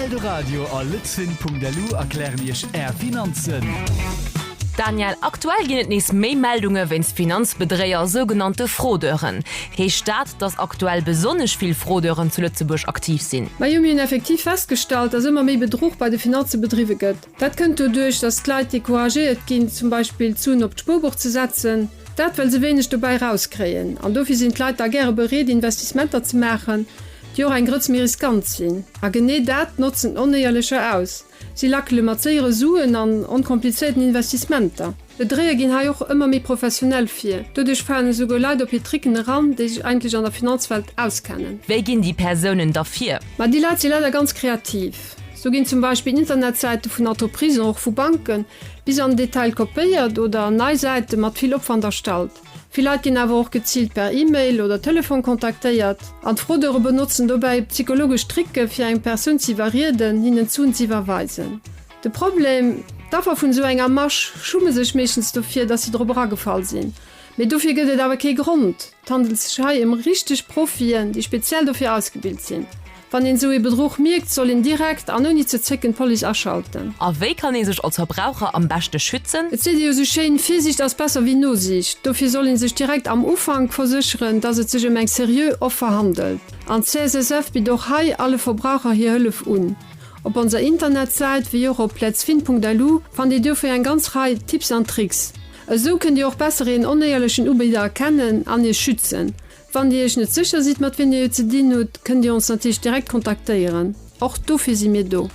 Eldoradio a Lëtzfin.lu erklären Iech Är Finanzen. Daniel, aktuell ginn et nees méi Meldunge wéinst Finanzbedréier, sougenannte Fraudeuren. Heescht dat, dass aktuell besonnesch vill Fraudeuren zu Lëtzebuerg aktiv sinn? Majo, mir hunn effektiv festgestallt, dass ëmmer méi Bedruch bei de Finanze bedriwwe gëtt. Dat kënnt doduerch, dass d'Leit decouragéiert ginn, zum Beispill d'Suen op d'Spuerbuch ze setzen. Dat well se wéineg dobäi erauskréien. An dofir sinn d'Leit da gäre bereet, Investissementer ze maachen, déi och eng Grëtz méi riskant sinn. A genee dat notzen d'Onéierlecher aus. Si lackele mat séiere Suen an onkomplizéierten Investissementer. D'Bedréier ginn hei och ëmmer méi professionell vir. Doduerch falen esouguer Leit op hir Tricken eran, déi sech eigentlech an der Finanzwelt auskennen. Wéi ginn déi Persounen da vir? Ma déi Leit si leider ganz kreativ. Sou ginn zum Beispill Internetsäite vun Entreprisen, och vu Banken, bis an den Detail kopéiert oder nei Säite mat vill Opwand erstallt. Vill Leit ginn awer och geziilt per E-Mail oder Telefon kontaktéiert. An d'Fraudeure benotzen dobäi psychologesch Tricke fir eng Persoun ze iwwerrieden, hinnen d'Suen ze iwwerweisen. De Problem, D'Affer vun esou enger Masch schumme sech meeschtens dofir, dass si drop eragefall sinn. Mee dofir gëtt et awer kee Grond. Et handelt sech hei ëm richteg Profien, déi speziell dofir ausgebilt sinn. Wann een esou ee Bedruch mierkt, soll een direkt an ouni ze zécken d'Police aschalten. A wéi kann ee sech als Verbraucher am beschte schützen? Et seet ee jo sou schéin, Virsiicht ass besser wéi Nosiicht. Dofir soll ee sech direkt am Ufank versécheren, dass et sech ëm eng seriö Offer handelt. An d'CSSF bitt och hei alle Verbraucher hir Hëllef un. Op onser Internetsäit wéi och op letsfin.lu fannt Dir dofir eng ganz Rei Tipps an Tricks. Esou kënnt Dir och besser een onéierlechen Ubidder erkennen an Iech schützen. Wann Dir Iech net sécher sidd, mat wien Dir et ze dinn hutt, kënnt Dir ons natierlech direkt kontaktéieren. Och dofir si mir do.